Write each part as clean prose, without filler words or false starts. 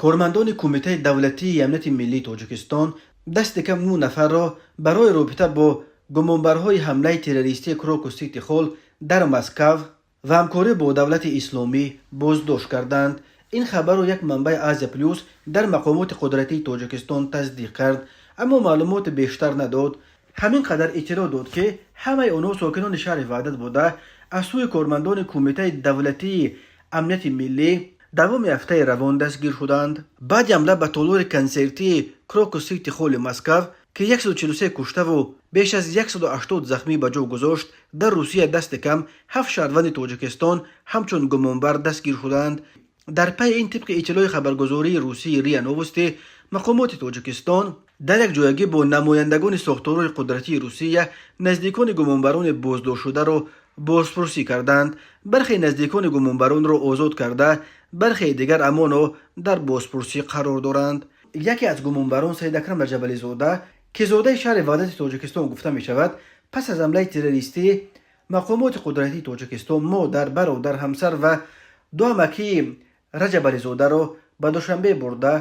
Кормандони Кумитаи давлатии амнияти миллии Тоҷикистон дасти кам нӯ нафарро барои робита бо гумонбарҳои ҳамлаи террористии Крокус Сити Холл дар Москав ва ҳамкорӣ бо Давлати Исломӣ боздошт карданд. Ин хабарро як манбаи Азия Плюс дар мақомоти қудратии Тоҷикистон тасдиқ кард, аммо маълумоти бештар надод. Ҳамин қадар иттилоъ дод, ки ҳамаи онҳо сокинони шаҳри Ваҳдат буда, аз сӯи кормандони Кумитаи давлатии амнияти миллӣ давоми ҳафтаи равон дастгир шуданд. Баъди ҳамла ба толори консертии Крокус Сити Холли Москав, ки 143 куштаву беш аз 180 захмӣ ба ҷо гузошт, дар Русия дасти кам ҳафт шаҳрванди Тоҷикистон ҳамчун гумонбар дастгир шуданд. Дар пайи ин, тибқи иттилои хабаргузории русии РИА Новости, мақомоти Тоҷикистон дар якҷоягӣ бо намояндагони сохторҳои қудратии Русия наздикони гумонбарони боздоштшударо бозпурсӣ карданд. Бархе наздикони гумонбаронро озод карда, бархеи дигар амоно дар бозпурсӣ қарор доранд. Яке аз гумонбарон, Саидакрам Раҷабализода, ки зодаи шаҳри Ваҳдати Тоҷикистон гуфта мешавад, пас аз ҳамлаи террористӣ мақомоти қудратии Тоҷикистон модар, бародар, ҳамсар ва ду амакии Раҷабализодаро ба Душанбе бурда,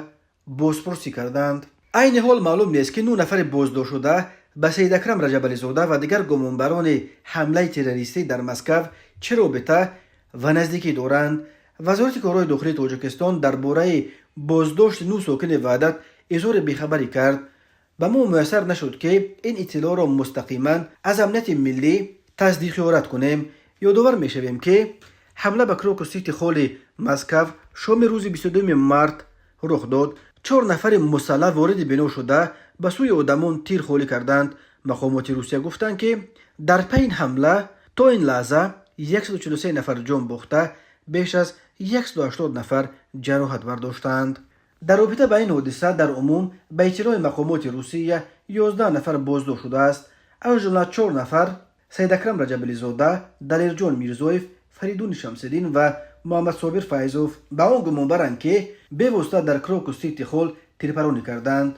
бозпурсӣ карданд. Айни ҳол маълум нест, ки нӯ нафари боздоштшуда ба Саидакрам Раҷабализода ва дигар гумонбарони ҳамлаи террористӣ дар Москав чӣ робита ва наздикӣ доранд. Вазорати корҳои дохилии Тоҷикистон дар бораи боздошти нӯ сокини Ваҳдат изҳори бехабарӣ кард. Ба мо муяссар нашуд, ки ин иттилоъро мустақиман аз амнияти миллӣ тасдиқ ё рад кунем. Ёдовар мешавем, ки ҳамла ба Крокус Сити Холли Москав шоми рӯзи 22 март рух дод. Чор нафари мусаллаҳ вориди бино шуда, ба сӯи одамон тир холӣ карданд. Мақомоти Русия гуфтанд, ки дар пайи ин ҳамла то ин лаҳза 143 нафар ҷон бохта, беш аз 180 нафар ҷароҳат бардоштаанд. Дар робита ба ин ҳодиса дар умум, ба иттилои мақомоти Русия, 11 нафар боздошт шудааст, аз ҷумла чор нафар: Саидакрам Раҷабализода, Далерҷон Мирзоев, Фаридуни Шамсиддин ва Муҳаммадсобир Файзов, ба он гумонбаранд, ки бевосита дар Крокус Сити Холл тирпаронӣ карданд.